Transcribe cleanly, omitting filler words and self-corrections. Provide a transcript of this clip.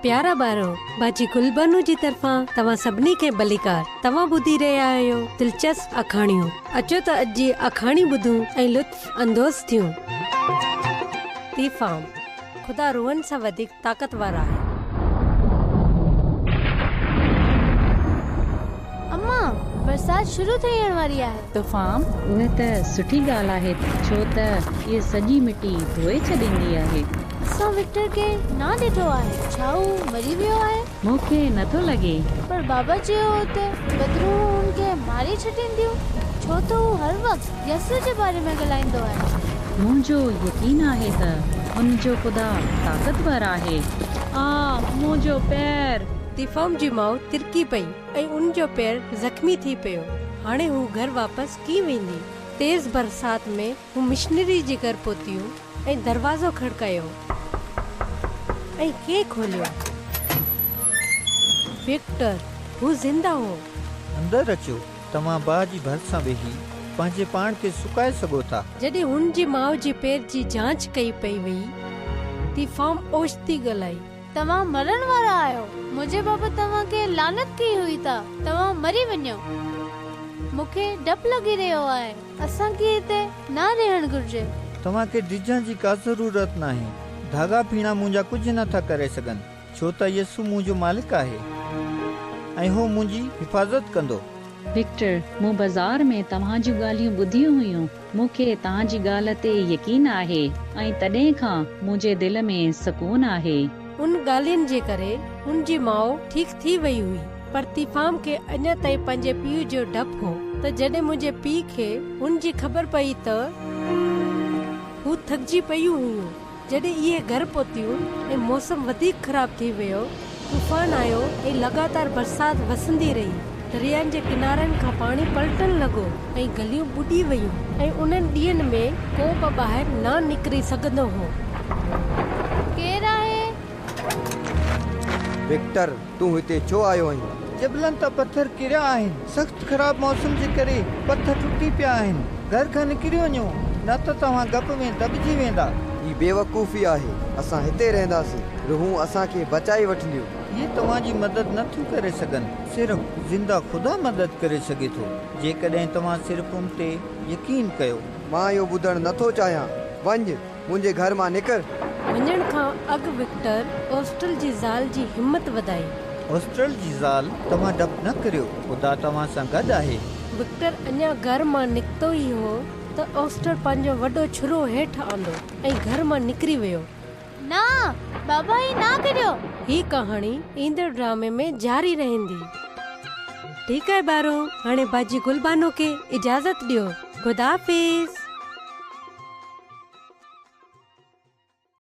پيارا ٻارو، باجي گلبانو جي طرفان توهان سڀني کي ڀليڪار. توهان ٻڌي رهيا آهيو دلچسپ آکاڻيون. اچو ته اڄ جي آکاڻي ٻڌون ۽ لطف اندوز ٿيون. تيفام، خدا روحن سان وڌيڪ طاقتور آهي. امان، برسات شروع ٿيڻ واري آهي. تفام، اها ته سٺي ڳالهه آهي ڇو ته اهي سڄي مٽي ڌوئي ڇڏيندي آهي. اسان وڪٽر کي نه ڏٺو آهي. ڇا هو مري ويو آهي؟ مون کي نه ٿو لڳي. پر بابا چيو هو ته بدروحون هن کي ماري ڇڏينديون ڇو ته هو هر وقت يسوع جي باري ۾ ڳالهائيندو آهي. منهنجو يقين آهي ته هن جو خدا طاقتور آهي. آه! منهنجو پير! تيفام جي ماء ترڪي پئي ۽ ان جو پير زخمي ٿي پيو. هاڻي هو گهر واپس ڪيئن ويندي؟ تيز برسات ۾ هو مشنري جي گهر پهتيون ۽ دروازو کڙڪايو ۽ ڪنهن کوليو؟ وڪٽر! هو زنده هو. اندر اچو، توهان باهه جي ڀرسان ويهي پنهنجي پاڻ کي سڪائي سگهو ٿا. جڏهن هن جي ماء جي پير جي جاچ ڪئي پئي وئي، تيفام اوچتي ڳالهائي. توهان مرڻ وارا آهيو. منهنجي بابا توهان کي لعنت ڪئي هئي ته توهان مري وڃو. مون کي ڊپ لڳي رهيو آهي. اسان کي هتي نه رهڻ گهرجي. توهان کي ڊڄڻ جي ڪا ضرورت ناهي. ڌاڳا ڦيڻا منهنجا ڪجهه نه ٿا ڪري سگهن، ڇو ته يسوع منهنجو مالڪ آهي ۽ هو منهنجي حفاظت ڪندو. وڪٽر، مون بازار ۾ توهان جون ڳالهيون ٻڌيون هيون. مون کي توهان جي ڳالهه تي يقين آهي ۽ تڏهن کان منهنجي دل ۾ سڪون آهي. ان ڳالهين جي ڪري هن جي ماء ٺيڪ ٿي وئي هئي، پر تيفام کي اڃا تائين پنهنجي پيء جو ڊپ هو ته جڏهن منهنجي پيء کي هن جي خبر پئي ته هو ٿڪجي پيون هيون. جڏهن اهي گهر پهتيون ۽ موسم وڌيڪ خراب ٿي ويو، طوفان آيو ۽ لڳاتار برسات وسندي رهي. دريائن جي ڪنارن کان پاڻي پلٽڻ لڳو ۽ گليون ٻڏي ويون ۽ انهن ڏينهن ۾ ڪو به ٻاهر نه نڪري سگهندو هو. ڪير آهي؟ وڪٽر، تون هتي ڇو آيو آهين؟ جبلن تان پٿر ڪريا آهن. سخت خراب موسم جي ڪري پٿر ٽٽي پيا آهن. گهر کان نڪري وڃو، نه ته توهان گپ ۾ دٻجي ويندا. هي بيوقوفي آهي. اسان هتي رهنداسين. روحون اسان کي بچائي وٺنديون. اهي توهان جي مدد نه ٿيون ڪري سگهن. صرف زنده خدا مدد ڪري سگهي ٿو، جيڪڏهن توهان صرف ان تي يقين ڪيو. مان اهو ٻڌڻ نه ٿو چاهيان. وڃ، منهنجي گهر مان نڪر. وڃڻ کان اڳ وڪٽر اوسٽل جي زال جي همت وڌائي. اوسٽل جي زال، توهان ڊپ نه ڪريو. خدا توهان سان گڏ آهي. وڪٽر اڃا گهر مان نڪتو ئي هو ته اوسٽر پنهنجو وڏو ڇرو هيٺ آندو ۽ گهر مان نڪري ويو. نه بابا ائين نه ڪريو. هي ڪهاڻي ايندڙ ڊرامي ۾ جاري رهندي. ٺيڪ آهي ٻارو هاڻي باجي گلبانو کي اجازت ڏيو. خدا حافظ.